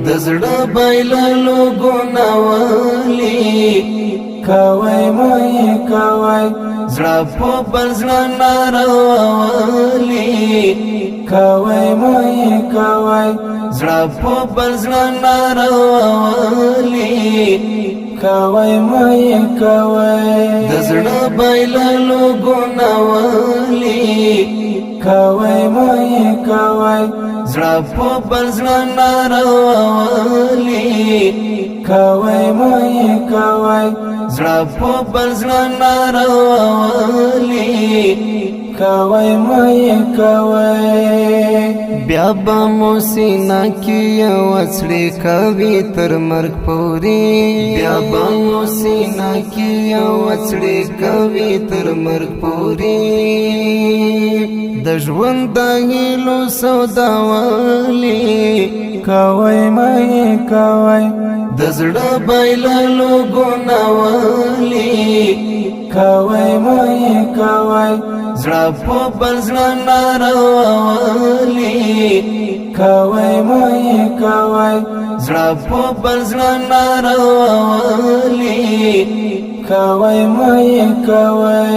د زړه بایللو ګناولي کوي مې کوي. زړه په بل زړه ناروالي کوي مې کوي. زړه په بل زړه ناروالي کوي مې کوي. د زړه بایللو ګناولي کوي مې کوي. زړه په بل زړه ناروالي کوي مې کوي. زړه په بل زړه ناروالي کوي مې کوي. بیا به مو سینا کې یو څړې کوي تر مرګ پورې، بیا به مو سینا کې یو څړې کوي تر مرګ پورې. د ژوند د هیلو سوداوالي کوي مې کوي. د زړه بایللو ګناولي کوي مې کوي. زړه په بل زړه ناروالي کوي مې کوي. زړه په بل زړه ناروالي کوي مې کوي.